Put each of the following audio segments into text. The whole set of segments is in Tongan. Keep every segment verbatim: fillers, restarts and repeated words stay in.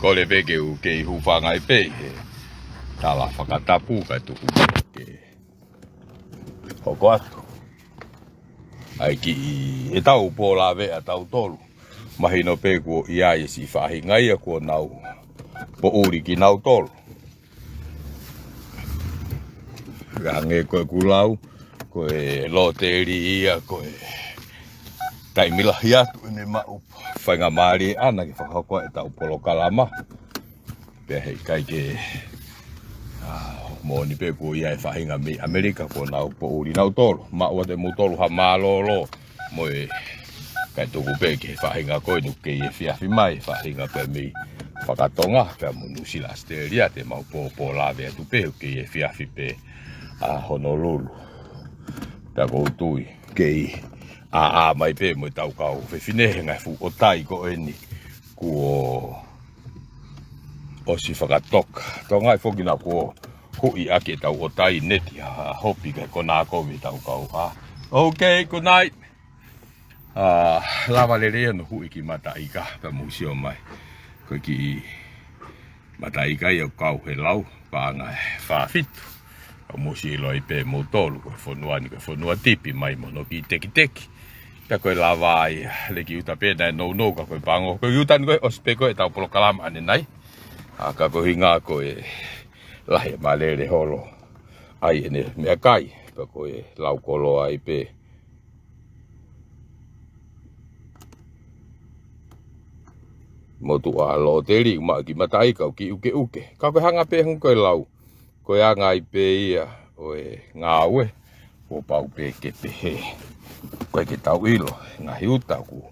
ʻOle pē ke u kei hūfanga ai pē he tala fakatapu kae tuku ke hoko atu. ʻAi ki ʻetau pō lave ʻa tautolu. Mahino pē kuo ʻi ai e siʻi faʻahinga ia kuo nau poʻuli kinautolu. Hangē ko ʻeku lau, ko e lōteli ia, ko e taimi lahi atu ʻene maʻu faingamālie ʻana ke fakahoko ʻetau polokalama. Pea heʻikai ke, ā, moʻoni pē kuo ʻi ai e faʻahinga mei ʻAmelika kuo nau poʻuli nautolu. Maʻu atu ʻe moutolu ha mālōlō mo e kae tuku pē ki he faʻahinga ko eni ʻoku kei efiafi mai, faʻahinga pē mei fakatonga, pea mo Nuʻusila, ʻAositelēlia, te mau pōpō lave atu pē ʻoku kei efiafi pē, ā, Honolulu. Pea ʻoku ou tui kei ʻāʻā mai pē mo ʻetau kau fefine he ngaahi fuʻu ʻotai ko eni kuo ʻosi fakatoka. Tō ngai foki naʻa kuo huʻi ʻaki ʻetau ʻotai neti ha hopi kae konā kovi ʻetau kau ʻā. Okay, good night. Ā, lava lelei ʻa hono huʻi ki Mataʻika, pea mou sio mai. Ko e kiʻi Mataʻika ia ʻoku kau he lau, paʻanga ʻe fā fitu. Ka mou sio ai pē moutolu, ko e fonua ni, ko e fonua tipi mai mo hono kiʻi tekiteki. Pea ko e lava ai, leki uta pē naʻe nounou ka ko e pango. Ko e uta ni ko e ʻosi pē ko ē ʻetau polokalama ʻanenai. Ā, ka ko e ʻuhinga ko e lahi e malele holo ʻa ʻene meʻakai, pea ko e lau koloa ai pē. Motuʻa lōteli, maʻu ki Mataʻika ʻoku kiʻi ʻukeʻuke. Ka ko e hanga pē hangē ko e lau. Ko e anga ai pē ia ʻo e ngāue, kuo pau pē ke pehē. Ko e ke tau ʻilo, ngaahi uta ʻoku,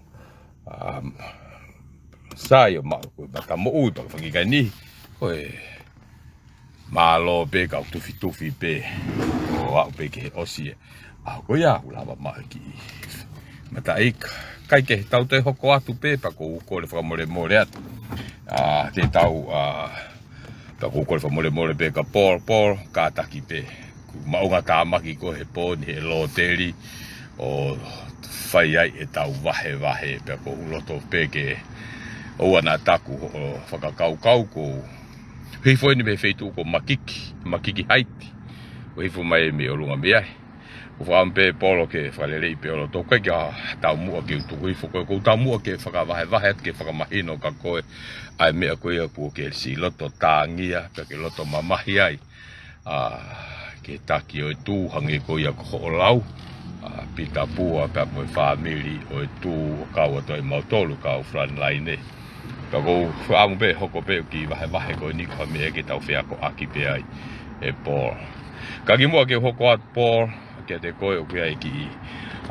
um, sai ʻo maʻu ko e matamoʻui, pea ko e fanga kiʻi kai ni, ko e mālō pē kau tufitufi pē, ʻo aʻu pē ki he ʻosi e ʻaho ko ia ʻoku lava maʻu ki Mataʻika. Kae ke tau toe hoko atu pē, pea ʻoku ou kole fakamolemole atu. Ā, te tau, ā, pea ʻoku ou kole fakamolemole pē kia Paul, Paul, kātaki pē. Kuo maʻunga tāmaki koe he pō ni he lōteli ʻo fai ai ʻetau vahevahe, pea ʻoku ou loto pē ke ʻoua naʻa taku hoʻo fakakaukau, ʻoku ou hifo eni mei he feituʻu ko Makiki, Makiki Haiti. ʻOku hifo mai mei ʻolunga mei ai. ʻOku ou fakaʻamu pē Paul ke fakaleleiʻi pē ʻo loto. ʻOku ʻikai ke taumuʻa ke u tuku hifo koe, ʻoku ou taumuʻa ke fakavahevahe atu ke fakamahino kia koe ʻa e meʻa ko ia kuo ke siʻi loto tāngia, pea ke loto mamahi ai. Ā, ke taki ʻo e tū hangē ko ia ko hoʻo lau, ā, Pita Pua pea mo e fāmili ʻo e tū ʻo kau atu ai mautolu kau frontline. Pea ʻoku ou fakaʻamu pē hoko pē ʻo kiʻi vahevahe ko eni ko ha meʻa ke tau feakoʻaki pē ai ʻe Paul. Ka kimuʻa ke u hoko atu Paul, kiate koe ʻoku ʻi ai e kiʻi,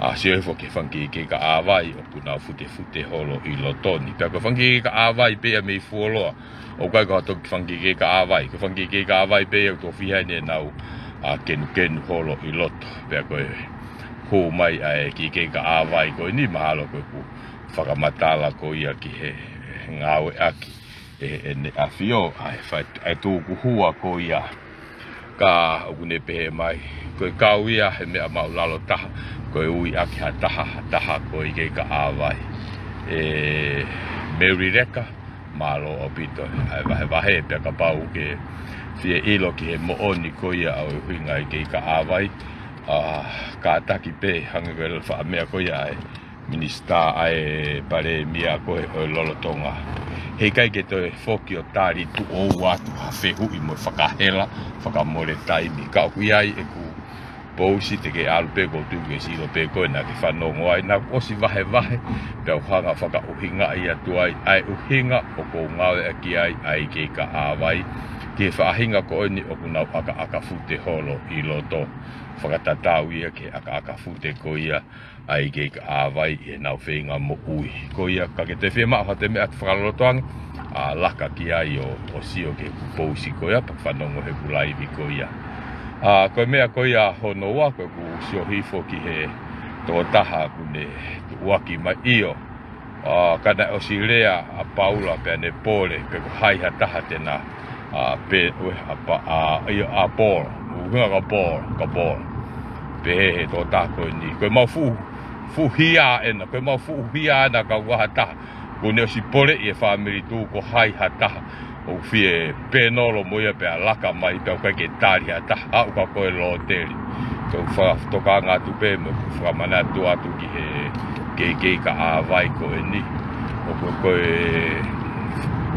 ā, sio hifo ki he fanga kiʻi kei kaʻavai ʻoku nau futefute holo ʻi loto ni. Pea ko e fanga kiʻi kei kaʻavai pē ia mei fuoloa. ʻOku ʻikai ko ha toki fanga kiʻi kei kaʻavai. Ko e fanga kiʻi kei kaʻavai pē ia ʻoku tofiha ʻenau, ā, kenukenu holo ʻi loto. Pea ko e hū mai ʻa e kiʻi kei kaʻavai ko eni mahalo ko ʻeku fakamatala ko ia ki he ngāueʻaki ʻe, ʻEne ʻAfio, ʻa e fai, ʻa e tukuhua ko ia. Ka ʻoku ne pehē mai, ko e kau ia he meʻa māʻulalo taha, ko e ui ʻaki ha taha, ha taha ko e kei kaʻavai. ʻE Mary Leka, mālō ʻaupito ʻa e vahevahe, pea kapau ʻoku ke fie ʻilo ki he moʻoni ko ia ʻo e ʻuhinga ʻi he kei kaʻavai, ā, kātaki pē hangē ko e faʻa meʻa ko ia ʻa e Minisitā ʻa e Palēmia ko ē ʻo e lolotonga. Heʻikai ke toe foki ʻo tali tuʻo ua atu ha fehuʻi mo e fakahela, fakamole taimi. Ka ʻoku ʻi ai ʻeku pousi te ke ʻalu pē ʻoku ou tui ke sio pē koe naʻa ke fanongo ai, naʻa ku ʻosi vahevahe, pea u hanga ʻo fakaʻuhingaʻi atu ai, ʻa e ʻuhinga ʻoku ou ngāueʻaki ai ʻa e kei kaʻavai, ki he faʻahinga ko eni ʻoku nau ʻakaʻaka fute holo ʻi loto. Fakatatau ia ki he ʻakaʻaka fute ko ia ʻa e kei kaʻavai ʻi heʻenau feinga moʻui. Ko ia, ka ke toe fiemaʻu ha toe meʻa atu fakaloloto ange, ā, laka ki ai ʻo, ʻo sio ki heʻeku pousi ko ia, pea fanongo heʻeku laivi ko ia. Ā, ko e meʻa ko ia hono ua, ko ʻeku sio hifo ki he tokotaha ʻoku ne tuʻuaki mai ʻio. Ā, ka naʻe ʻosi lea ʻa Paula pea ne pole, pe ko hai ha taha te na, ā, pe, ue, ʻa Pa-, ʻa, ʻio, ʻa Paul, ʻuhinga kia Paul, kia Paul. Pehē he tokotaha ko eni, ko e mau fuʻu, fuʻu hia ena, ko e mau fuʻu hia ena ka ua ha taha. Kuo ne ʻosi poleʻi e fāmili Tū ko hai ha taha ʻoku fie pēnolo mo ia pea laka mai pea ʻoku ʻikai ke tali ha taha, aʻu ka ko e loteli. Ko e fakatokanga atu pē mo e fakamanatu atu ki he keikei ka ʻāvai ko eni. ʻOku ko e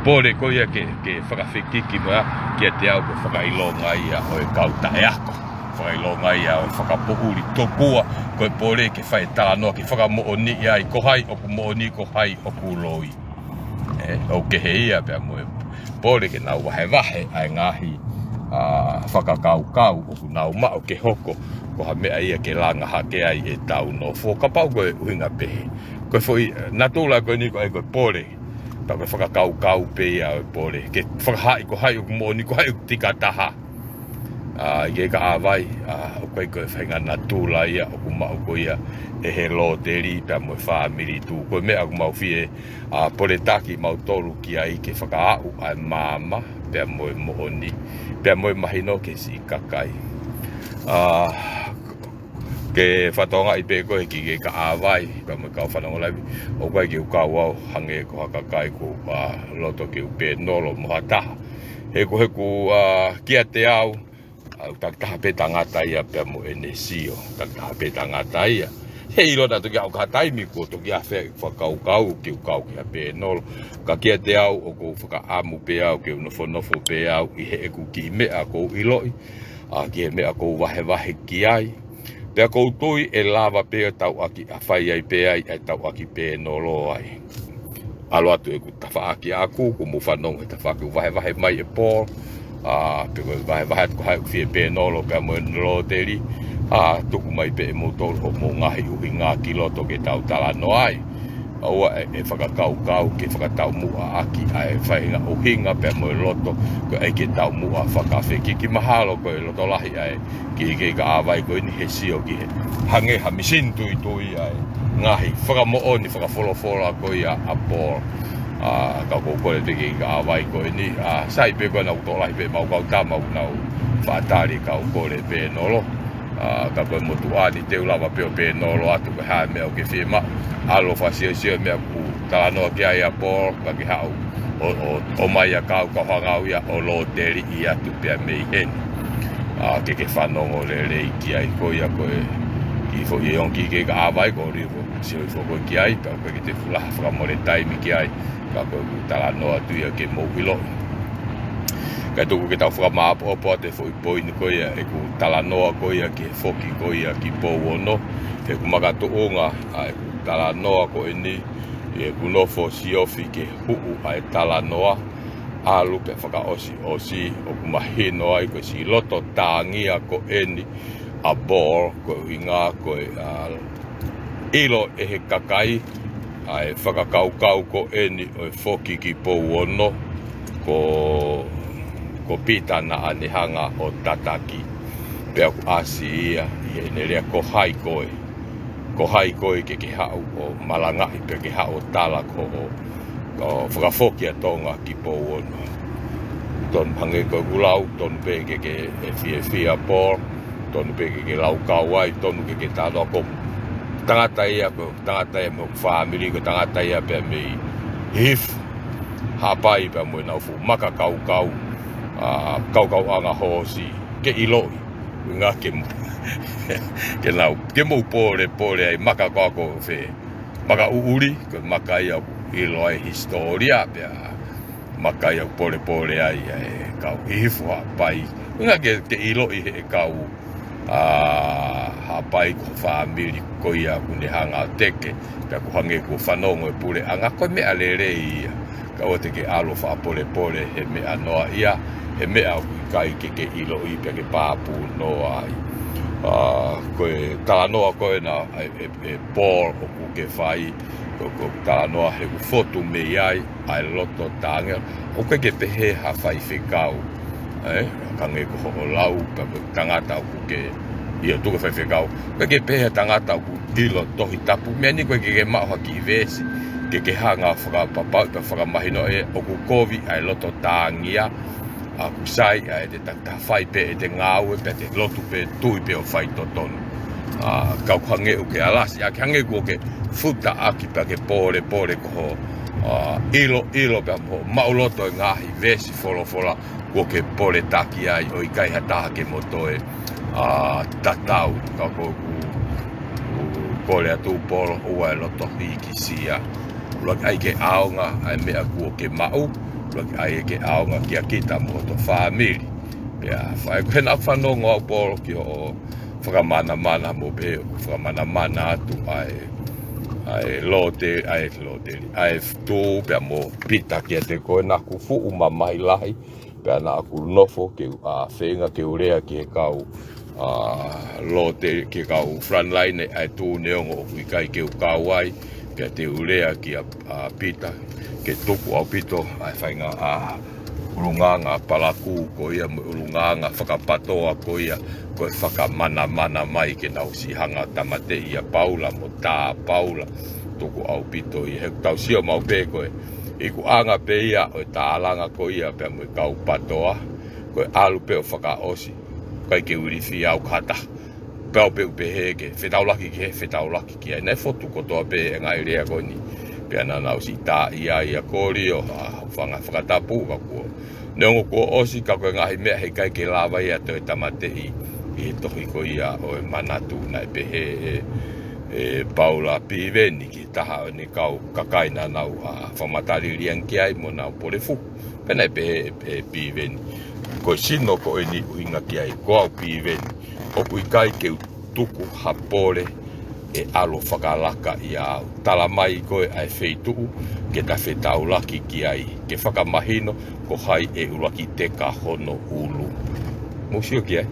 pole ko ia ke, ke fakafekiki mo ia kiate au ko e fakaʻilonga ia ʻo e kau taʻeako. Fakaʻilonga ia ʻo e fakapoʻuli tokua, ko e pole ke fai talanoa, ke fakamoʻoniʻi ai, ko hai ʻoku moʻoni, ko hai ʻoku loi. ʻE, ʻoku kehe ia pea mo e pole ke nau vahevahe ʻa e ngaahi, ā, fakakaukau ʻoku nau maʻu ke hoko ko ha meʻa ia ke langa hake ai ʻetau nofo. Kapau ko e ʻuhinga pehē. Ko e foʻi, ā, natula ko eni ko e, ko e pole. Ka ko e fakakaukau pē ia ʻo e pole. Ke fakahaaʻi ko hai ʻoku moʻoni, ko hai ʻoku tika taha. Ā, ʻi he ka ʻāvai, ā, ʻoku ʻikai ko e faʻahinga natula ia ʻoku maʻu ko ia ʻe he loteli pea mo e fāmili Tū. Ko e meʻa ʻoku mau fie, ā, poletaki mautolu ki ai ke fakaaʻu ʻa e maama, pea mo e moʻoni, pea mo e mahino ki he siʻi kakai. Ā, ke fakatokangaʻi pē ko e ki he ka ʻāvai, pea mo e kau fanongo laivi, ʻoku ʻikai ke u kau au hangē ko ha kakai ʻoku, ā, loto ke u pēnolo mo ha taha. He ko e, ā, kiate au, ʻa, ʻoku takitaha pē tangata ia pea mo ʻene sio, takitaha pē tangata ia. He ʻilo naʻa toki aʻu ki ha taimi kuo toki ʻi ai e fakakaukau ke u kau ki ha pēnolo. Ka kiate au ʻoku ou fakaʻamu pē au ke u nofonofo pē au ʻi heʻeku kiʻi meʻa ʻoku ou ʻiloʻi, ā, ki he meʻa ʻoku ou vahevahe ki ai. Pea ʻoku ou tui ʻe lava pē ʻo tauʻaki ʻa fai ai pē ai, ʻa e tauʻaki pēnolo ai. ʻAlu atu ʻeku tafaʻaki ʻaʻaku, kuo mou fanongo he tafaʻaki ʻoku vahevahe mai ʻe Paul. Ā, pe ko e vahevahe atu ko hai ʻoku fie pēnolo pea mo e loteli. Ā, tuku mai pē ʻe moutolu hoʻomou ngaahi ʻuhinga ki loto ke tau talanoa ai. ʻOua ʻe, ʻe fakakaukau ke fakataumuʻa ʻaki ʻa e faʻahinga ʻuhinga pea mo e loto, ko e ʻai ke taumuʻa fakafekiki. Mahalo ko e loto lahi ʻa e keikei ka ʻāvai ko eni he sio ki he hangē ha misini tuitui ʻa e ngaahi fakamoʻoni fakafolofola ko ia ʻa Paul. Ā, ka ʻoku ou kole pē ki he ka ʻāvai ko eni, ā, sai pē ko ena ʻoku tokolahi pē ʻemau kau tama ʻoku nau faʻa tali kau kole pēnolo. Ā, ka ko e motuʻa ni te u lava pē ʻo pēnolo atu ko e hā e meʻa ʻoku ke fiemaʻu. ʻAlu ʻo fakasiosio e meʻa ʻoku talanoa ki ai ʻa Paul, ka ke haʻu ʻo, ʻo, ʻomai ʻa kau, kau hanga au ia ʻo loteliʻi atu pea mei heni. Ā, ke ke fanongo lelei ki ai ko ia ko e, ki he foʻi ʻeongi ki he ka ʻāvai ko ʻOlivo. Sio hifo koe ki ai, ka ʻoku ʻikai ke te fuʻu lahi ha fakamole taimi ki ai, ka ko ʻeku talanoa atu ia ke mou ʻiloʻi. Kae tuku ke tau fakamāʻopoʻopo atu e foʻi poini ko ia ʻeku talanoa ko ia ki he foki ko ia ki Pouono, he ʻoku makatuʻunga ʻa ʻeku talanoa ko eni, ʻi heʻeku nofo siofi ke huʻu ʻa e talanoa, ʻalu pea fakaʻosiʻosi, ʻoku mahino ai ko e siʻi loto tāngia ko eni ʻa Paul, ko e ʻuhinga ko e, ā, ʻilo ʻe he kakai ʻa e fakakaukau ko eni ʻo e foki ki Pouono, ko, ko Pita naʻa ne hanga ʻo tataki. Pea ʻoku ʻasi ia ʻi heʻene lea, ko hai koe, ko hai koe ke ke haʻu ʻo malangaʻi pea ke haʻu ʻo tala ko hoʻo, ʻo fakafoki ʻa Tonga ki Pouono. Tonu hangē ko ʻeku lau, tonu pē ke ke ʻe fiefia Paul, tonu pē ke ke laukau ai, tonu ke ke talanoa ko e tangata ia, ko e tangata ia mo e fāmili, ko e tangata ia pea mei Hihifo, Haʻapai pea mo ʻenau fuʻu maka kaukau, ā, kaukauʻanga hoosi, ke ʻiloʻi, ngā ke mo-, ke nau, ke mou pōlepole ai, maka ko ā ko fē, maka ʻuʻuli, ko e maka ia ʻoku ʻilo ai e hisitōlia pea maka ia ʻoku pōlepole ai ʻa e kau Hihifo, Haʻapai. Ngā ke, ke ʻiloʻi he kau, ā, Haʻapai ko e fāmili ko ia ʻoku ne hanga ʻo teke, pea ʻoku hangē kuo fanongo e puleʻanga, ko e meʻa lelei ia. Ka ʻoua te ke ʻalu ʻo faʻa pōlepole he meʻa noa ia, he meʻa ʻoku ʻikai ke ke ʻiloʻi pea ke pāpū noa ai. Ā, ko e talanoa ko ena ʻa e, e, e Paul ʻoku ke fai, ko, ko e talanoa he ʻoku fotu mei ai ʻa e loto tāngia. ʻOku ʻikai ke pehē ha faifekau, ē? Hangē ko hoʻo lau, pea ko e tangata ʻoku ke, ʻio, tuku e faifekau. ʻOku ʻikai ke pehē ha tangata ʻoku ʻilo Tohi Tapu. Meʻa ni ko e ke, ke maʻu ha kiʻi veesi ke ke hanga ʻo fakapapauʻi pea fakamahinoʻi ʻoku kovi ʻa e loto tāngia, ʻoku sai ʻa e te takitaha fai pē ʻete ngāue pea te lotu pē, tui pē ʻo fai totonu. Ā, ka ʻoku hangē ʻoku ke alasi ʻaki, hangē kuo ke futa ʻaki pea ke pōlepole ko hoʻo ʻa, ʻilo, ʻilo pea mo maʻuloto e ngaahi veesi folofola kuo ke poletaki ai, ʻo ʻikai ha taha ke mo toe, ʻa, tatau. Ka ko ʻeku, ʻeku kole atu Polo, ʻoua ʻe loto hikisia. ʻUluaki ʻai ke ʻaonga ʻa e meʻa kuo ke maʻu, ʻuluaki ʻai ke ʻaonga kia kita mo hoto fāmili. Pea fai ko hena fanongo au Polo ki hoʻo fakamanamana mo pē, fakamanamana atu ʻa e, ʻa e lote, ʻa e lote, ʻa e tū pea mo Pita kiate koe. Naʻa ku fuʻu mamahi lahi, pea naʻa ku nofo ke u, ʻa, feinga ke u lea ki he kau, ʻa, lote, ki he kau frontline, ʻa e tū neongo ʻoku ʻikai ke u kau ai, pea te u lea kia, ʻa, Pita, ke tuku ʻaupito ʻa e faʻahinga, ʻa, ʻulungaanga palakū ko ia mo e ʻulungaanga fakapatoa ko ia, ko e fakamanamana mai ke nau ʻosi hanga ʻo tāmateʻi ʻa Paula mo tā Paula. Tuku ʻaupito ia he ʻoku tau sio maʻu pē ko e ikuʻanga pē ia ʻo e tālanga ko ia pea mo e kau patoa, ko e ʻalu pē ʻo fakaʻosi. ʻIkai ke u ilifia au ki ha taha. Pea u pē u pehē ke fetaulaki ki he, fetaulaki ki ai. Naʻe fotu kotoa pē e ngaahi lea ko eni. Pea naʻa nau ʻosi tā ia ia Kolio, ʻa, fanga fakatapu ka kuo. Neongo kuo ʻosi ka ko e ngaahi meʻa heʻikai ke lava ia toe tāmateʻi ʻi he tohi ko ia ʻo e manatu naʻe pehē ʻe, ʻe Paula Piveni ki he taha ʻo ʻene kau kakai naʻa nau, ʻa, fakamataliliangi ki ai mo nau pole fuku. Pea naʻe pehē ʻe, ʻe Piveni. Ko e sino ko eni ʻuhinga ki ai, ko au Piveni. ʻOku ʻikai ke u tuku ha pole ʻe ʻalu ʻo fakalaka ʻia au. Tala mai koe ʻa e feituʻu ke ta fetaulaki ki ai, ke fakamahino ko hai ʻe ʻuluaki teka hono ʻulu. Mou sio ki ai.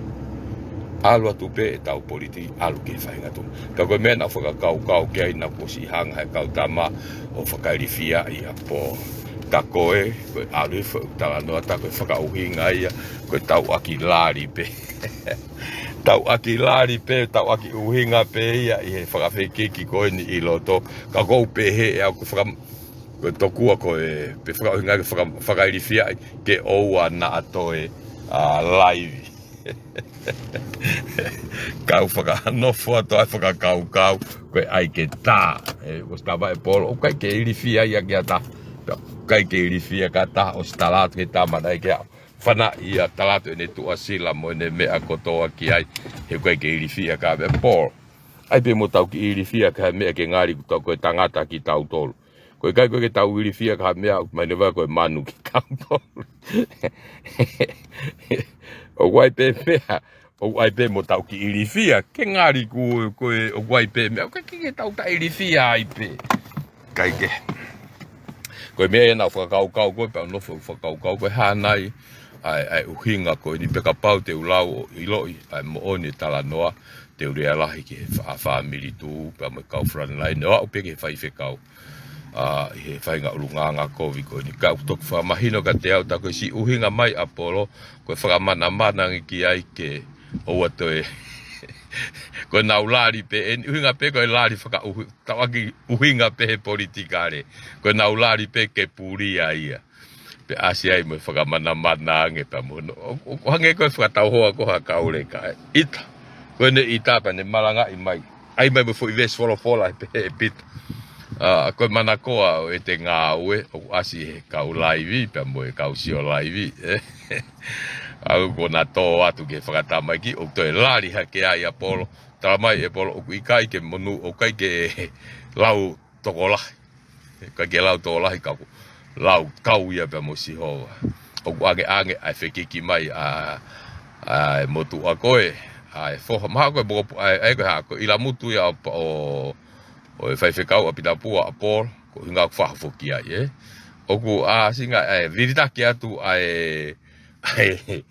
ʻAlu atu pē ʻetau politiki, ʻalu ki he faʻahinga tuʻu. Ka ko e meʻa naʻa ku fakakaukau ki ai naʻa ku ʻosi hanga he kau tama ʻo fakailifiaʻi ʻa Polo. Tā ko ē, ko e ʻalu ʻi he talanoa tā ko e fakaʻuhinga ia, ko e tauʻaki lali pē. Tauʻaki lali pē, tauʻaki ʻuhinga pē ia ʻi he fakafekiki ko eni ʻi loto. Ka ʻoku ou pehē ʻe au ko e faka-, ko e tokua ko e, pe fakaʻuhinga ke faka-, fakailifiaʻi ke ʻoua naʻa toe, ʻa, laivi. Kau fakanofo atu ʻa e fakakaukau, ko e ʻai ke tā. ʻE, ʻosi tā mai ʻe Polo, ʻoku ʻikai ke ilifia ia ki ha taha. Pea ʻikai ke ilifia ki ha taha, ʻosi tala atu ki he tama naʻe ʻai ke aʻu. Fana ia tala atu ʻene tuʻasila mo ʻene meʻa kotoa ki ai, he ʻoku ʻikai ke ilifia ki ha meʻa Polo. ʻAi pē mo tau kiʻi ilifia ki ha meʻa ke ngali kuo tau ko e tangata kitautolu. Ko e ʻikai ko e ke tau ilifia ki ha meʻa, mai ne vai ko e manu kitautolu. ʻOku ʻai pē meʻa, ʻoku ʻai pē mo tau kiʻi ilifia, ke ngali ku, ko e, ʻoku ʻai pē meʻa, ʻoku ʻikai ke tau taʻe ilifia ai pē. ʻIkai ke. Ko e meʻa ia naʻa ku fakakaukau ko e, pea u nofo ʻo fakakaukau ko e hā nai, ʻa e, ʻa e ʻuhinga ko eni pea kapau te u lau ʻo ʻiloʻi, ʻa e moʻoni e talanoa, te u lea lahi ki he fa-, fāmili tuʻu, pea mo e kau frontline, ʻo aʻu pē ki he faifekau. ʻA, ʻi he faʻahinga ʻulungaanga kovi ko eni. Ka ʻoku toki fakamahino kiate au tā ko e siʻi ʻuhinga mai ʻa Polo, ko e fakamanamana ange ki ai ke ʻoua toe. Ko e nau lali pē, ʻe ʻuhinga pē ko e lali fakaʻuhi-, tauʻaki ʻuhinga pē he politikale. Ko e nau lali pē ke pulia ia. Pea ʻasi ai mo e fakamanamana ange pea mo hono. ʻO, ʻo, ʻo hangē ko e fakatauhoa ko ha kauleka, ē. ʻIta. Ko ʻene ʻita pea ne malangaʻi mai. ʻAi mai mo e foʻi veesi folofola he pehē ʻe Pita. ʻA, ko e manakoa ʻo ʻete ngāue, ʻoku ʻasi he kau laivi, pea mo e kau sio laivi, ē. ʻA, ʻoku na tō atu ki he fakatamaiki, ʻoku toe lali hake ai ʻa Polo. Tala mai ʻe Polo, ʻoku ʻikai ke monū, ʻoku ʻikai ke lau tokolahi. ʻIkai ke lau tokolahi ka ʻoku lau kau ia pea mo Sihova. ʻOku ʻangeʻange ʻa e fekiki mai ʻa, ʻa e motuʻa ko ē, ʻa e foha, mahalo ko e mokopu-, ʻa e, ʻa e ko e hā, ko e ʻilamutu ia ʻo, ʻo, ʻo e faifekau ʻa Pita Pua ʻa Polo, ko e ʻuhinga ʻoku fakafoki ai, ē. ʻOku ʻasinga, ʻa e vilitaki atu, ʻa e, ʻa e,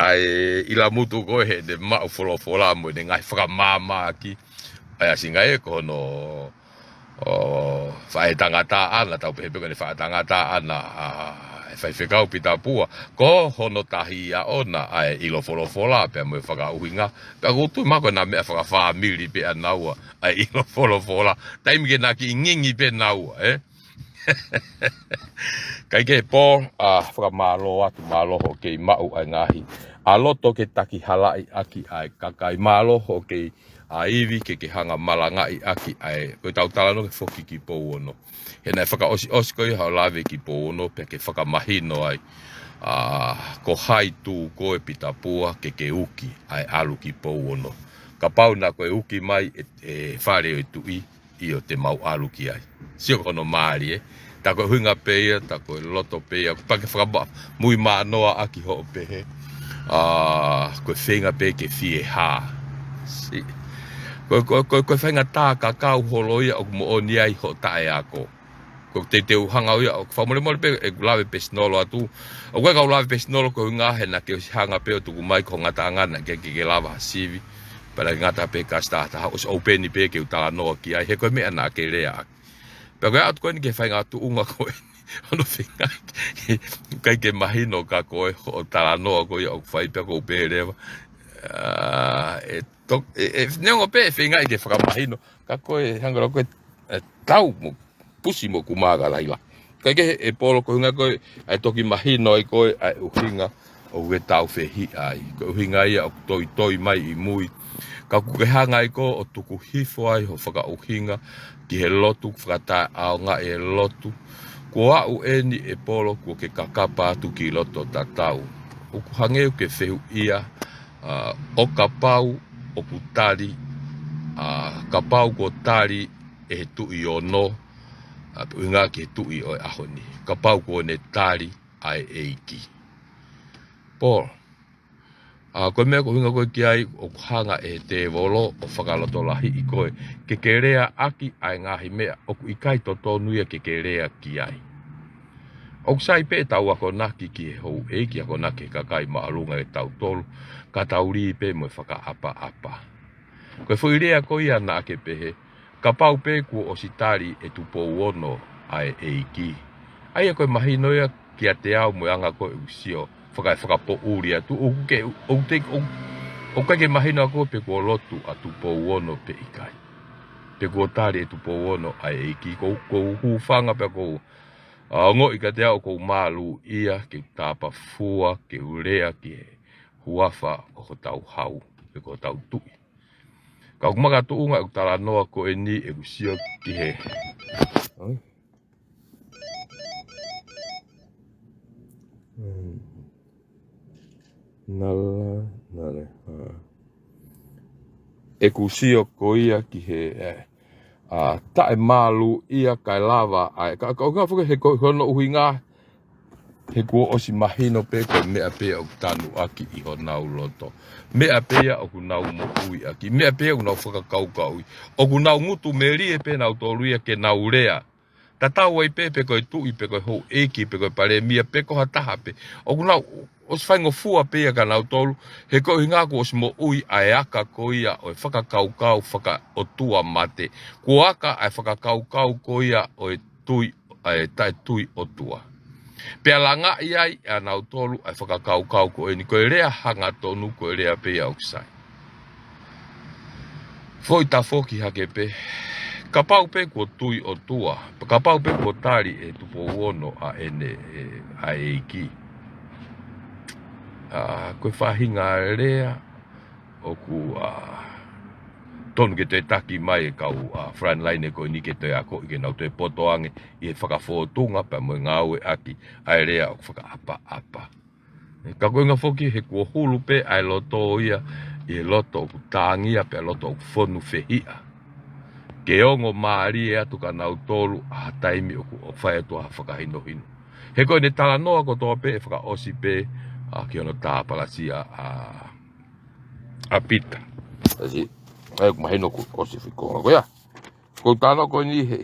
ʻa e ʻilamutu ko ē heʻene maʻu folofola mo ʻene ngaahi fakamāmāki. ʻA e ʻasinga ē ko hono, ʻo, faʻētangata ʻaʻana, tau pehē pē ko ʻene faʻētangata ʻaʻana, ʻa e faifekau Pita Pua. Ko hono tahi ʻaʻona, ʻa e ʻilo folofola, pea mo e fakaʻuhinga. Pea ʻoku ou tui mahalo ko e na meʻa fakafāmili pē ʻa naua, ʻa e ʻilo folofola. Taimi ke na kiʻi ngingi pē naua, ē? Kae kehe Polo, ʻa, fakamālō atu, mālō hoʻo kei maʻu ʻa e ngaahi. ʻA loto ke takihalaʻi ʻaki ʻa e kakai, mālō hoʻo kei ʻa ivi ke ke hanga malangaʻi ʻaki ʻa e, ko e tau talanoa ke foki ki Pouono. He naʻe fakaʻosiʻosi ko ia haʻo lave ki Pouono pea ke fakamahino ai, ʻa, ko hai tū koe Pita Pua ke ke uki ʻa e ʻalu ki Pouono. Kapau naʻa ko e uki mai e, e fale ʻo e tuʻi, ʻio te mau ʻalu ki ai. Sio ko hono mālie, ē. Tā ko e ʻuhinga pē ia, tā ko e loto pē ia, pea ke fakama-, mui mānoa ʻaki hoʻo pehē. ʻA, ko e feinga pē ke fie hā. Si. Ko, ko, ko, ko e faʻahinga tā kakau holo ia ʻoku moʻoni ai hoʻo taʻeako. Ko e teuteu hanga ʻo ia, ʻoku fakamolemole pē, ʻeku lave pesinolo atu. ʻOku ʻikai ke u lave pesinolo ko e ʻuhinga he naʻa ke ʻosi hanga pē ʻo tuku mai ko e ngataʻanga naʻa ke, ke, ke lava ha sivi. Pea naʻa ke ngata pē kasi taha taha, ʻosi ʻoupeni pē ke u talanoa ki ai, he ko e meʻa naʻa ke lea ʻaki. Pea ko e atu ko eni ki he faʻahinga tuʻunga ko eni. Hono feinga, ʻikai ke mahino kia koe hoʻo talanoa ko ia ʻoku fai pea ʻoku ou pehē leva. ʻA, ʻe to-, ʻe, ʻe, neongo pē ʻe feinga ke fakamahino, ka ko e hanga ʻo ko e, ʻe, tau mo pusi mo kumā ka laila. Kae kehe ʻe Polo ko e ʻuhinga ko e, ʻa e toki mahino ai ko e, ʻa e ʻuhinga ʻoku ke tāufehiʻa ai. Ko e ʻuhinga ia ʻoku toitoi mai ʻi mui. Ka ʻoku ke hanga ai ko ē ʻo tuku hifo ai hoʻo fakaʻuhinga ki he lotu, fakataʻeʻaongaʻi e lotu. Kuo aʻu eni ʻe Polo kuo ke kakapa atu ki loto tatau. ʻOku hangē ʻoku ke fehuʻia, ʻa, ʻo kapau ʻoku tali, ʻa, kapau kuo tali ʻe he tuʻi ono, ʻa, ʻuhinga ki he tuʻi ʻo e ʻaho ni. Kapau kuo ne tali ʻa e ʻEiki. Polo, ʻa, ko e meʻa ko e ʻuhinga ko ē ki ai ʻoku hanga ʻe he tēvolo ʻo fakalotolahiʻi koe ke ke lea ʻaki ʻa e ngaahi meʻa ʻoku ʻikai totonu ia ke ke lea ki ai. ʻOku sai pē ʻetau akonaki ki he houʻeiki, akonaki ki he kakai māʻolunga ʻe tautolu, ka tau lī pē mo e fakaʻapaʻapa. Ko e foʻi lea ko ia naʻa ke pehē, kapau pē kuo ʻosi tali ʻe Tupou Ono ʻa e ʻEiki. ʻA ia ko e mahino ia kiate au mo e anga ko ē ʻeku sio, faka-, fakapoʻuli atu, ʻoku ke, ʻoku te, ʻoku, ʻoku ʻikai ke mahino ʻaʻaku pe kuo lotu ʻa Tupou Ono pe ʻikai. Pe kuo tali ʻe Tupou Ono ʻa e ʻEiki, ko, ko u hūfanga pea ko u, ʻa, ongoʻi kiate au ʻoku ou mālūʻia, ke u tāpafua, ke u lea ki he huafa ʻo hotau hau, pe ko hotau tuʻi. Ka ʻoku makatuʻunga ʻeku talanoa ko eni ʻeku sio ki he. Hmm. Nala, nale, ha. ʻEku sio ko ia ki he, ē, ʻa, taʻemālūʻia kae lava, ʻa, ka, ka, ka, he ko, hono ʻuhinga, he kuo ʻosi mahino pē ko e meʻa pē ʻoku tanu ʻaki ʻi honau loto. Meʻa pē ia ʻoku nau moʻui ʻaki. Meʻa pē ia ʻoku nau fakakaukauʻi. ʻOku nau ngutu melie pē nautolu ia ke nau lea. Tatau ai pē, pe ko e tuʻi, pe ko e houʻeiki, pe ko e palēmia, pe ko ha taha pē. ʻOku nau ʻosi faingofua pē ia kia nautolu, he ko e ʻuhinga kuo ʻosi moʻui ʻa e aka ko ia ʻo e fakakaukau fakaʻotua mate. Kuo aka ʻa e fakakaukau ko ia ʻo e tui, ʻa e taʻetui ʻOtua. Pea langaʻi ai ʻa nautolu ʻa e fakakaukau ko eni, ko e lea hangatonu, ko e lea pē ia ʻoku sai. Foʻi tafoki hake pē, kapau pē kuo tui ʻOtua, kapau pē kuo tali ʻe Tupou Ono ʻa ʻene, ʻe, ʻa e ʻEiki. ʻA, ko e faʻahinga lea ʻoku, ʻa, tonu ke toe taki mai e kau, ʻa, frontline ko eni ke toe akoʻi ke nau toe poto ange ʻi he fakafōtunga pea mo e ngāueʻaki ʻa e lea ʻoku fakaʻapaʻapa. Ka ko e ʻuhinga foki he kuo hulu pē ʻa e loto ia ʻi he loto ʻoku tāngia pea loto ʻoku fonu fehiʻa. Ke ongo mālie atu kia nautolu ʻa ha taimi ʻoku, ʻoku fai atu ʻa ha fakahinohino. He ko ʻene talanoa kotoa pē ʻe fakaʻosi pē, ʻa, ki hono tāpalasia ʻa, ʻa Pita. That's it. ʻAi, ʻoku mahino kuo ʻosi fiko. Ko ia. Ko e talanoa ko eni he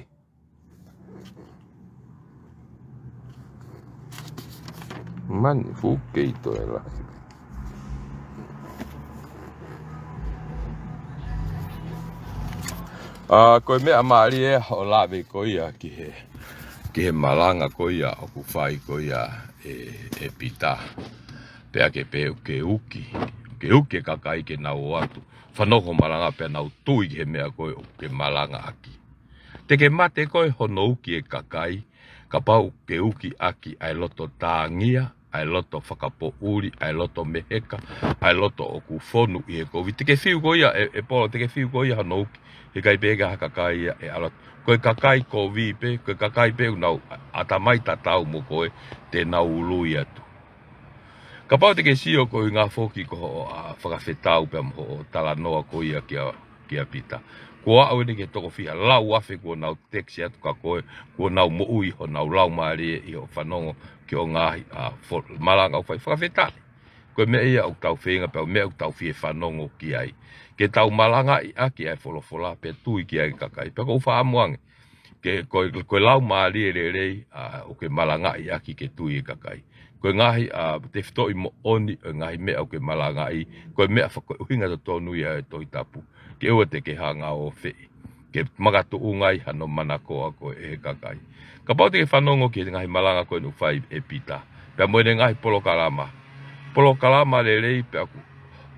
mani fuke ʻi toe la. ʻA, ko e meʻa mālie ʻo lave ko ia ki he, ki he malanga ko ia ʻoku fai ko ia ʻe, ʻe Pita. Pea ke pehē ʻoku ke uki, ke uki e kakai ke nau ō atu. Fanongo malanga pea nau tui ki he meʻa ko ē ʻoku ke malanga ʻaki. Te ke mate koe hono uki e kakai, kapau ke uki ʻaki ʻa e loto tāngia, ʻa e loto fakapoʻuli, ʻa e loto meheka, ʻa e loto ʻoku fonu ʻi he kovi. Te ke fiu koe ia, ʻe, ʻe Polo, te ke fiu koe ia hono uki. Heʻikai pē ke ʻi ai ha kakai ia ʻe ʻalu atu. Ko e kakai kovi pē, ko e kakai pē ʻoku nau ʻatamai tatau mo koe, te nau ului atu. Kapau te ke sio ko e ngaahi foki ko hoʻo, ʻa, fakafetau pea mo hoʻo talanoa ko ia kia, kia Pita. Kuo aʻu eni ki he toko fiha, lau afe kuo nau text atu kia koe, kuo nau moʻui honau laumālie ʻi hoʻo fanongo ki hoʻo ngaahi, ʻa, fo-, malanga ʻoku fai, fakafetaʻi. Ko e meʻa ia ʻoku tau feinga pea meʻa ʻoku tau fie fanongo ki ai. Ke tau malangaʻi ʻaki ʻa e folofola pea tui ki ai e kakai. Pea ʻoku ou faʻa ʻamu ange ke, ko e, ko e laumālie lelei, ʻa, ʻoku ke malangaʻi ʻaki ke tui e kakai. Ko e ngaahi, ʻa, tefitoʻi moʻoni ʻo e ngaahi meʻa ʻoku ke malangaʻi, ko e meʻa fa-, ko e ʻuhinga totonu ia ʻo e Tohi Tapu. Ke ʻoua te ke hanga ʻo feʻi. Ke makatuʻunga ai hano manakoa ko ē ʻe he kakai. Kapau te ke fanongo ki he ngaahi malanga ko eni ʻoku fai ʻe Pita. Pea mo ʻene ngaahi polokalama. Polokalama lelei pea ʻoku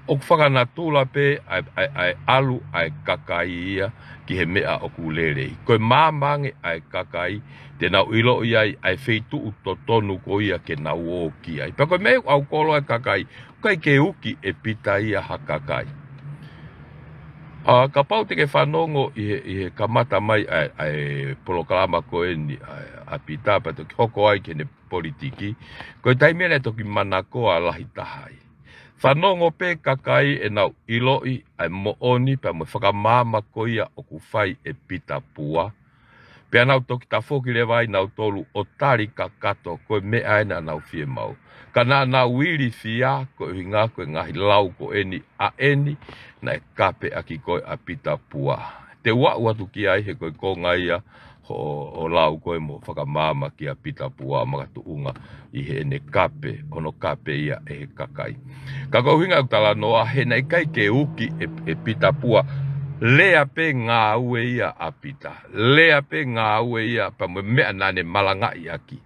ʻoku fakanatula pē ʻa e, ʻa e, ʻa e ʻalu ʻa e kakai ia ki he meʻa ʻoku lelei. Ko e maama ange ʻa e kakai, te nau ʻiloʻi ai ʻa e feituʻu totonu ko ia ke nau ō ki ai. Pea ko e meʻa ʻoku ʻalu kolo ʻa e kakai, ʻoku ʻikai ke uki ʻe Pita ia ha kakai. ʻA, kapau te ke fanongo ʻi he, ʻi he kamata mai ʻa e, ʻa e polokalama ko eni ʻa, ʻa Pita, pea toki hoko ai ki heʻene politiki, ko e taimi ʻeni ʻe toki manakoa lahi taha ai. Fanongo pē kakai ʻenau ʻiloʻi ʻa e moʻoni pea mo e fakamaama ko ia ʻoku fai ʻe Pita Pua. Pea nau toki tafoki leva ai nautolu ʻo tali kakato ko e meʻa ʻena ʻenau fiemaʻu. Ka naʻa nau ilifia ko e ʻuhinga ko e ngaahi lau ko eni ʻa eni naʻe kape ʻaki ko ē ʻa Pita Pua. Te u aʻu atu ki ai he ko e konga ia hoʻo, hoʻo lau ko ē mo fakamaama kia Pita Pua makatuʻunga ʻi heʻene kape, hono kape ia ʻe he kakai. Ka ko e ʻuhinga ʻeku talanoa, he naʻe ʻikai ke uki ʻe, ʻe Pita Pua, lea pē ngāue ia ʻa Pita. Lea pē ngāue ia pea mo e meʻa naʻa ne malangaʻi ʻaki.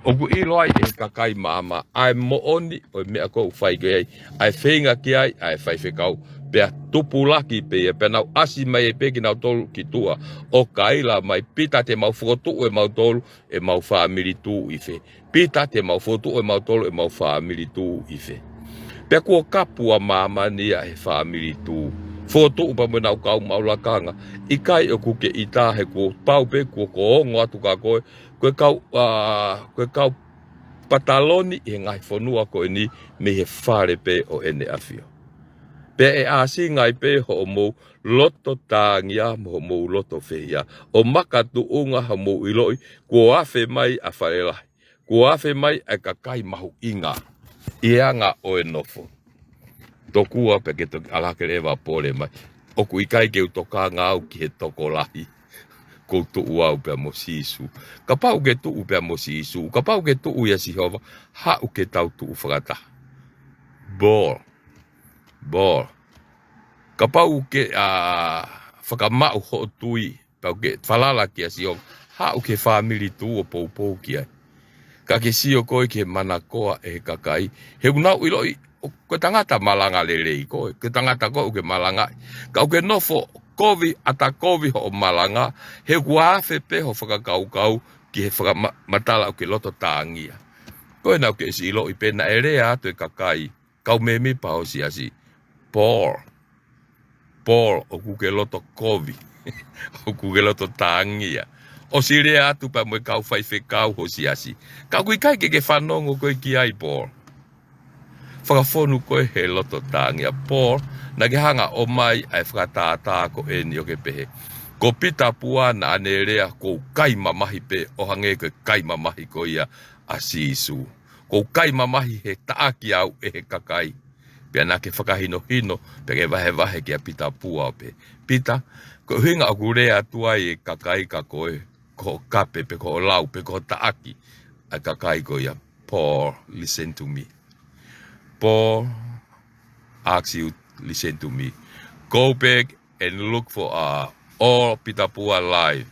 ʻOku ʻilo ai ʻe he kakai maama ʻa e moʻoni ʻo e meʻa ʻoku fai ki ai, ʻa e feinga ki ai ʻa e faifekau. Pea tupulaki pē ia, pea nau ʻasi mai ai pē kinautolu ki tuʻa ʻo kaila mai, Pita, te mau fokotuʻu ʻe mautolu ʻemau fāmili tuʻi fē? Pita, te mau fokotuʻu ʻe mautolu ʻemau fāmili tuʻi fē? Pea kuo kapu ʻa māmani ia ʻe he fāmili tuʻi. Fokotuʻu pea mo ʻenau kau maʻu lakanga. ʻIkai ʻoku ke ʻita he kuo pau pē kuo ke ongo atu kia koe, ko e kau, ʻa, ko e kau pataloni ʻi he ngaahi fonua ko eni mei he fale pē ʻo ʻEne ʻAfio. Pea ʻe ʻāsili ngai pē hoʻomou loto tāngia mo hoʻomou loto fehiʻa, ʻo makatuʻunga hoʻomou ʻiloʻi kuo afe mai ʻa Fale Lahi, kuo afe mai ʻa e kakai mahuʻinga ʻi he anga ʻo e nofo. Tokua pea ke toki ʻalu hake leva ʻo pole mai, ʻoku ʻikai ke u tokanga au ki he tokolahi. Kuo u tuʻu au pea mo Sīsū. Kapau ke tuʻu pea mo Sīsū, kapau ke tuʻu ʻia Sihova, haʻu ke tau tuʻu fakataha. Paul, Paul, kapau ke, ʻa, fakamaʻu hoʻo tui, pea ke falala kia Sihova, haʻu ki he fāmili tuʻi ʻo poupou ki ai. Ka ke sio koe ki he manakoa ʻe he kakai, he ʻoku nau ʻiloʻi ʻoku ke tangata malanga lelei koe, ke tangata koe ʻoku ke malangaʻi. Ka ʻoku ke nofo kovi, ʻata kovi hoʻo malanga, he ʻoku afe pē hoʻo fakakaukau ki he fakama-, matala ʻoku ke loto tāngia. Ko ena ʻoku ke ʻosi ʻiloʻi pē naʻe lea atu e kakai, kau mēmipa ho siasi, Paul, Paul, ʻoku ke loto kovi, ʻoku ke loto tāngia. ʻOsi lea atu pea mo e kau faifekau ho siasi. Ka ʻoku ʻikai ke ke fanongo koe ki ai, Paul. Fakafonu koe he loto tāngia, Paul. Naʻa ke hanga ʻo ʻomai ʻa e fakatātā ko eni ʻo ke pehē, ko Pita Pua naʻa ne lea, ʻoku ou kai mamahi pē ʻo hangē ko e kai mamahi ko ia ʻa Sīsū. ʻOku ou kai mamahi he taʻaki au ʻe he kakai. Pea naʻa ke fakahinohino, pea ke vahevahe kia Pita Pua ʻo pehē, Pita, ko e ʻuhinga ʻoku lea atu ai e kakai kia koe, ko hoʻo kape, pe ko hoʻo lau, pe ko hoʻo taʻaki ʻa e kakai ko ia. Paul, listen to me. Paul, ask you, listen to me. Go back and look for, uh, all Pita Pua live.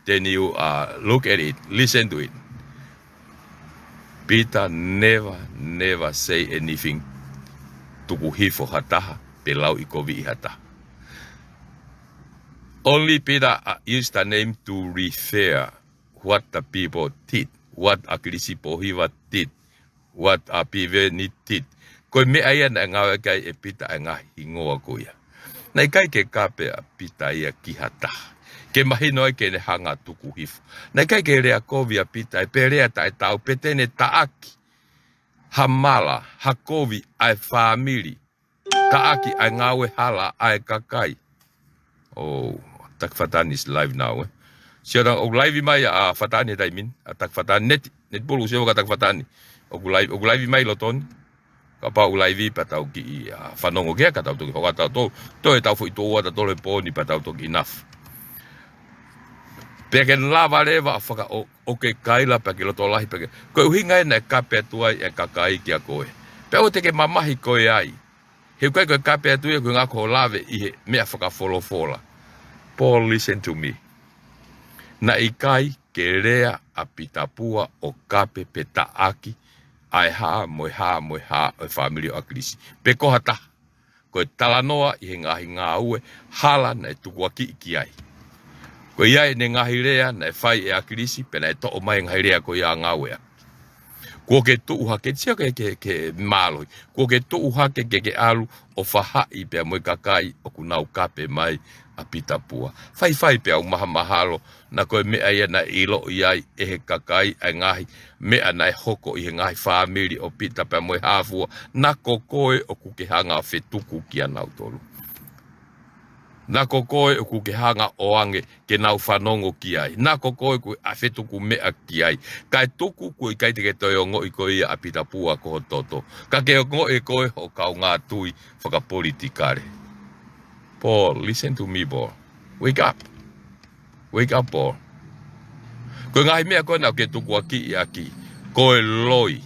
Then you, uh, look at it, listen to it. Pita never, never say anything tuku hifo ha taha, pe lauʻikoviʻi ha taha. Only Pita, uh, used the name to refer what the people did, what ʻAkilisi Pōhiva did, what a pive ni tit. Ko e meʻa ia naʻe ngāueʻaki ai ʻe Pita ʻa e ngaahi hingoa ko ia. Naʻe ʻikai ke kape ʻa Pita ia ki ha taha ke mahino ai ke ne hanga ʻo tuku hifo. Naʻe ʻikai ke lea kovi ʻa Pita ia pe lea taʻetaau pe te ne taʻaki ha mala, ha kovi ʻa e fāmili, taʻaki ʻa e ngāue hala ʻa e kakai. Oh, Taki Fatani is live now, eh. Sio ʻoku live mai ʻa Fatani he taimi ni, ʻa Taki Fatani, Neti, Neti Pulu, sio ka Taki Fatani. ʻOku live, ʻoku live mai loto ni. Kapau ʻoku live pea tau kiʻi, ʻa, fanongo ki ai ka tau toki hoko atu ʻo toe tau foʻi tō atu ʻo toe pō ni pea tau toki enough. Pea ke lava leva ʻo faka-, ʻo, ʻo ke kaila pea ke loto lahi pea ke. Ko e ʻuhinga ia naʻe kape atu ai ʻa e kakai kia koe. Pea ʻoua te ke mamahi koe ai. He ʻoku ʻikai ko e kape atu ia ko e ngaahi ko e lave ʻi he meʻa fakafolofola. Paul, listen to me. Naʻe ʻikai ke lea ʻa Pita Pua ʻo kape pe taʻaki ʻa e hā mo e hā mo e hā ʻo e fāmili ʻo ʻAkilisi. Pe ko ha taha. Ko e talanoa ʻi he ngaahi ngāue hala naʻe tukuakiʻi ki ai. Ko ia ʻene ngaahi lea naʻe fai ʻe ʻAkilisi, pea naʻe toʻo mai e ngaahi lea ko ia ʻo ngāueʻaki. Kuo ke tuʻu hake, sio ke, ke, ke mālohi. Kuo ke tuʻu hake ke ke ʻalu ʻo faʻahi pea mo e kakai ʻoku nau kape mai ʻa Pita Pua. Faifai pea u mahamahalo, naʻa ko e meʻa ia naʻe ʻiloʻi ai ʻe he kakai ʻa e ngaahi meʻa naʻe hoko ʻi he ngaahi fāmili ʻo Pita pea mo e hā fua. Naʻa ko koe ʻoku ke hanga ʻo fetuku kia nautolu. Naʻa ko koe ʻoku ke hanga ʻo ʻoange ke nau fanongo ki ai. Naʻa ko koe ʻoku ke fetuku meʻa ki ai. Kae tuku kuo ʻikai te ke toe ongoʻi koe ia ʻa Pita Pua ko ho toto. Ka ke ongoʻi koe ho kaungā tui fakapolitikale. Paul, listen to me, Paul. Wake up. Wake up, Paul. Ko e ngaahi meʻa ko ē naʻa ke tukuakiʻi ʻaki, ko e loi.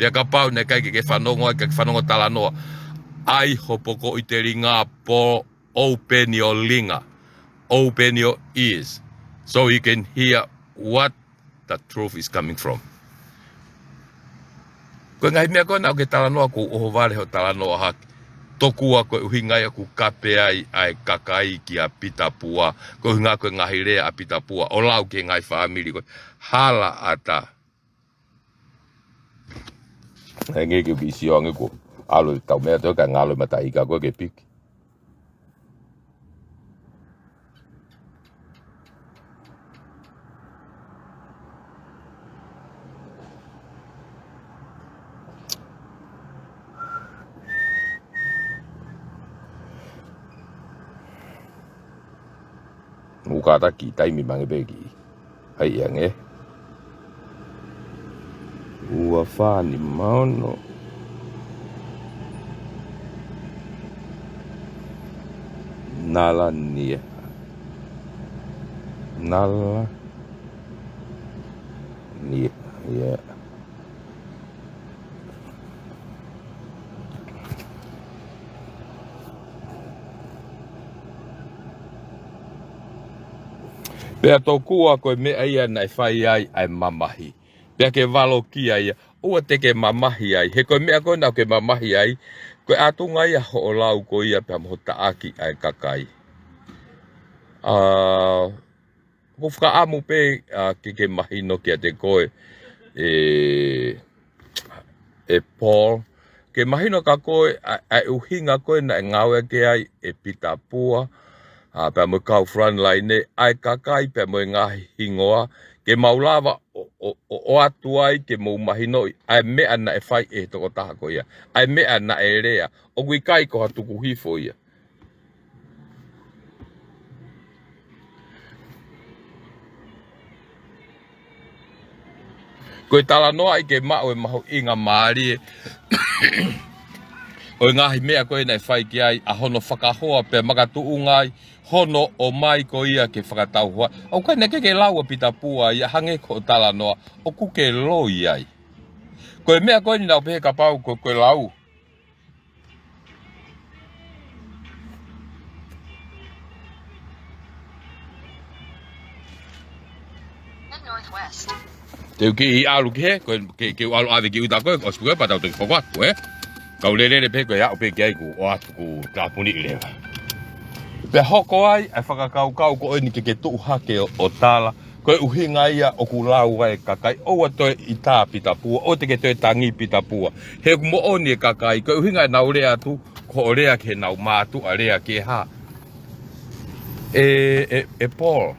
Pea kapau naʻe ʻikai ke ke fanongo ai, ke ke fanongo talanoa. ʻAi ho poko ʻi te linga, Paul, open your linga. Open your ears. So you can hear what the truth is coming from. Ko e ngaahi meʻa ko ē naʻa ke talanoa ko ʻohovale ho talanoa hake. Tokua ko e ʻuhinga ia ʻoku kape ai ʻa e kakai kia Pita Pua. Ko e ʻuhinga ko e ngaahi lea ʻa Pita Pua. ʻO lau ki he ngaahi fāmili ko ē. Hala ʻatā. Hangē ke u kiʻi sio ange ko. ʻAlu e tau meʻa tō ka ngalo e mataʻi ka ko e ke piki. Muka taki taimi mange peki. Hai ange. Ua fā nima ono. Nala nie. Nala nie. Yeah. Pea tokua ko e meʻa ia naʻe fai ai ʻa e mamahi. Pea ke valokia ia, ʻoua te ke mamahi ai. He ko e meʻa ko ē naʻa ke mamahi ai, ko e ʻatunga ia hoʻo lau ko ia pea mo ho taʻaki ʻa e kakai. ʻA, ʻoku fakaʻamu pē, ʻa, ke ke mahino kiate koe, ʻe, ʻe Paul. Ke mahino kia koe, ʻa, ʻa e ʻuhinga ko ē naʻe ngāueʻaki ai ʻe Pita Pua, ʻa, pea mo e kau frontline, ʻa e kakai pea mo e ngaahi hingoa, ke mau lava ʻo, ʻo, ʻo, ʻoatu ai, ke mou mahinoʻi, ʻa e meʻa naʻe fai ʻe he tokotaha ko ia. ʻA e meʻa naʻe lea, ʻoku ʻikai ko ha tuku hifo ia. Ko e talanoaʻi ke maʻu e mahuʻinga mālie ʻo e ngaahi meʻa ko ē naʻe fai ki ai ʻa hono fakahoa pea makatuʻunga ai hono ʻomai ko ia ke fakatauhoa. ʻOku ʻikai naʻe ke lau ʻa Pita Pua ia hangē ko e talanoa ʻoku ke loi ai. Ko e meʻa ko eni naʻa ku pehē kapau ko, ko e lau. Te u kiʻi ʻalu ki he, ko e, ke, ke u ʻalu ʻave ki ʻuta ko ē, ʻosi pē ko ē pea tau toki hoko atu, ē? Kau lelele pē ko e aʻu pē ki ai kuo ʻoatu kuo tāpuni leva. Pea hoko ai ʻa e fakakaukau ko eni ke ke tuʻu hake ʻo, ʻo tala, Ko e ʻuhinga ia ʻoku lau ai e kakai, ʻoua toe ʻita Pita Pua, ʻoua te ke toe tangi Pita Pua. He ʻoku moʻoni e kakai, ko e ʻuhinga ʻenau lea atu, ko hoʻo lea ki heʻenau mātuʻa, lea ki he hā. ʻE, ʻe, ʻe Paul,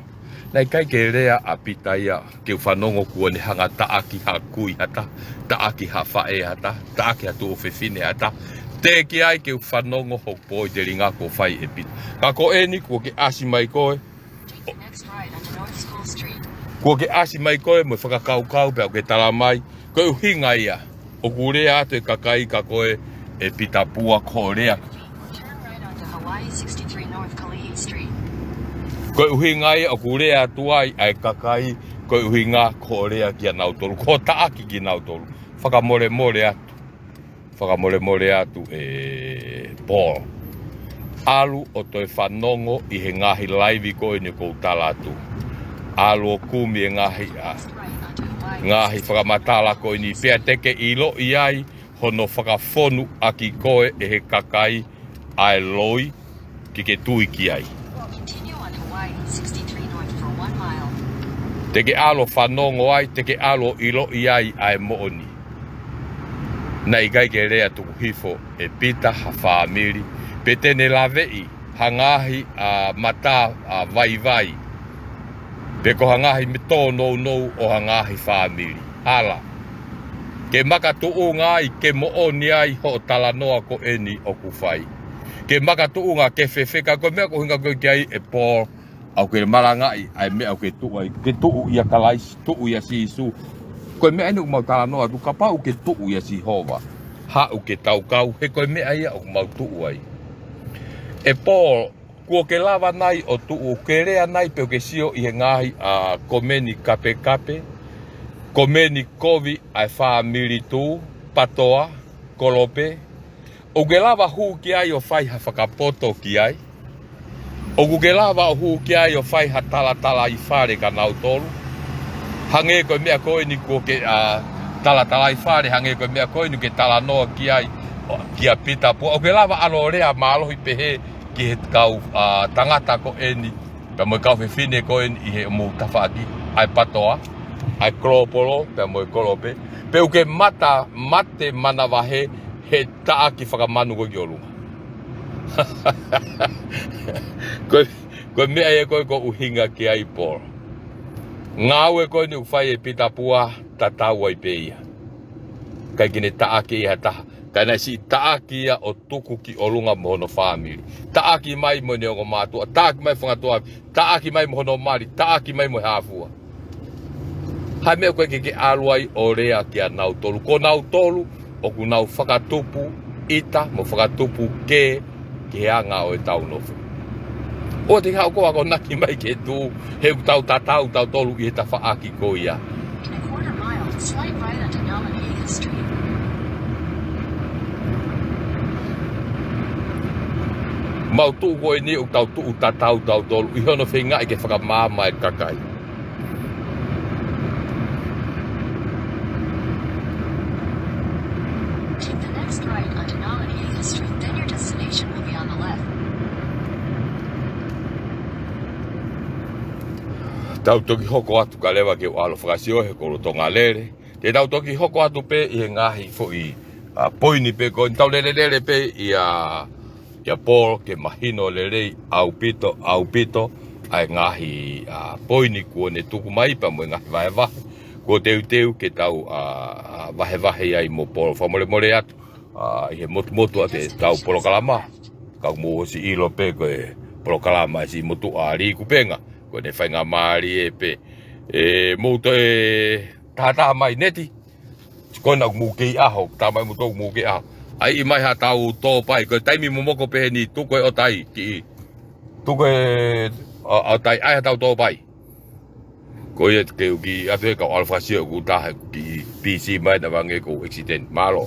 naʻe ʻikai ke lea ʻa Pita ia, ke u fanongo kuo ne hanga taʻaki ha kui ha taha, taʻaki ha faʻē ha taha, taʻaki ha tuofefine ha taha. Teʻeki ai ke u fanongo hoku pō ʻi he telinga kuo fai ʻe Pita. Ka ko eni kuo ke ʻasi mai koe, Take the next right onto North School Street. Kuo ke ʻasi mai koe mo e fakakaukau pea ʻoku ke tala mai, ko e ʻuhinga ia ʻoku lea atu e kakai kia koe ʻe Pita Pua, ko hoʻo lea. Turn right onto Hawaii sixty-three North Kalihi Street. Ko e ʻuhinga ia ʻoku lea atu ai ʻa e kakai, ko e ʻuhinga ko hoʻo lea kia nautolu, ko hoʻo taʻaki kinautolu. Fakamolemole atu. Fakamolemole atu ʻe Paul. ʻAlu ʻo toe fanongo ʻi he ngaahi laivi ko eni ʻoku ou tala atu. ʻAlu ʻo kumi e ngaahi, ʻa, ngaahi fakamatala ko eni pea te ke ʻiloʻi ai hono fakafonu ʻaki koe ʻe he kakai ʻa e loi ke ke tui ki ai. Continue on Hawaii sixty-three North for one mile. Te ke ʻalu ʻo fanongo ai, te ke ʻalu ʻo ʻiloʻi ai ʻa e moʻoni. Naʻe ʻikai ke lea tuku hifo ʻe Pita ha fāmili, pe te ne laveʻi ha ngaahi, ʻa, mata, ʻa, vaivai, pe ko ha ngaahi meʻa tōnounou ʻo ha ngaahi fāmili. Hala. Ke makatuʻunga ai, ke moʻoni ai hoʻo talanoa ko eni ʻoku fai. Ke makatuʻunga, ke fefeka, ko e meʻa ko e ʻuhinga ko ē ki ai ʻe Paul, ʻoku ke malangaʻi ʻa e meʻa ʻoku ke tuʻu ai, ke tuʻu ʻia Kalaisi, tuʻu ʻia Sīsū. Ko e meʻa eni ʻoku mau talanoa atu, kapau ʻoku ke tuʻu ʻia Sihova, haʻu ke tau kau, he ko e meʻa ia ʻoku mau tuʻu ai. ʻE Paul, kuo ke lava nai ʻo tuʻu, ke lea nai pe ʻoku ke sio ʻi he ngaahi, ʻa, komeni kapekape, komeni kovi ʻa e fāmili Tupou, Patoa, Kolope, ʻoku ke lava hū ki ai ʻo fai ha fakapoto ki ai? ʻOku ke lava ʻo hū ki ai ʻo fai ha talatalaifale kia nautolu? Hangē ko e meʻa ko eni kuo ke, ʻa, talatalaifale, hangē ko e meʻa ko eni ke talanoa ki ai, ʻo, kia Pita Pua. ʻOku ke lava ʻalu ʻo lea mālohi pehē ki he kau, ʻa, tangata ko eni, pea mo e kau fefine ko eni ʻi he mou tafaʻaki, ʻa e Patoa, ʻa e Kolopolo, pea mo e Kolope. Pe ʻoku ke mata, mate manavahē he taʻaki fakamanu ko ē ki ʻolunga. Ko e, ko e meʻa ia ko ē ʻoku ou ʻuhinga ki ai Paul. Ngāue ko eni ʻoku fai ʻe Pita Pua, tatau ai pē ia. ʻIkai ke ne taʻaki ia ha taha. Ka naʻe siʻi taʻaki ia ʻo tuku ki ʻolunga mo hono fāmili. Taʻaki mai mo ʻene ongo mātuʻa, taʻaki mai fanga tuʻa, taʻaki mai mo hono mali, taʻaki mai mo e hā fua. Hā e meʻa ʻoku ʻikai ke ke ʻalu ai ʻo lea kia nautolu? Ko nautolu ʻoku nau fakatupu ʻita mo fakatupu kē ki he anga ʻo ʻetau nofo. ʻOua te ke haʻu koe ʻo akonaki mai ke tuʻu, he ʻoku tau tatau tautolu ʻi he tafaʻaki ko ia. In a quarter mile, slight right onto Nalaniʻiha Street. Mau tuʻu ko eni ʻoku tau tuʻu tatau tautolu ʻi hono feingaʻi ke fakamaama e kakai. Take the next right onto Nalaniʻiha Street, then your destination will be on the left. Tau toki hoko atu kae leva ke u ʻalu ʻo fakasio he ko lolotonga lele. Te tau toki hoko atu pē ʻi he ngaahi foʻi, ʻa, poini pē ko eni, tau lelelele pē ʻia, ʻia Paul ke mahino lelei ʻaupito, ʻaupito ʻa e ngaahi, ʻa, poini kuo ne tuku mai pea mo e ngaahi vahevahe kuo teuteu ke tau, ʻa, ʻa, vahevahe ai mo Paul. Fakamolemole atu, ʻa, ʻi he motumotu ʻa ʻetau polokalama. Ka ʻoku mou ʻosi ʻilo pē ko e polokalama ʻa e siʻi motuʻa Lī Kupenga, ko ʻene faingamālie pē. ʻE, mou toe tātā mai neti. Ko ena ʻoku mou kei ʻaho, tā mai mou tō mou kei ʻaho. ʻAi mai haʻatau tōpai, ko e taimi momoko pē eni, tuku e ʻotai, kiʻi. Tuku e, ʻa, ʻotai, ʻai haʻatau tōpai. Ko ia te u kiʻi ʻatu he kau ʻalu ʻo fakasio ʻoku taha ʻoku kiʻi busy mai naʻa vange ko e accident. Mālō.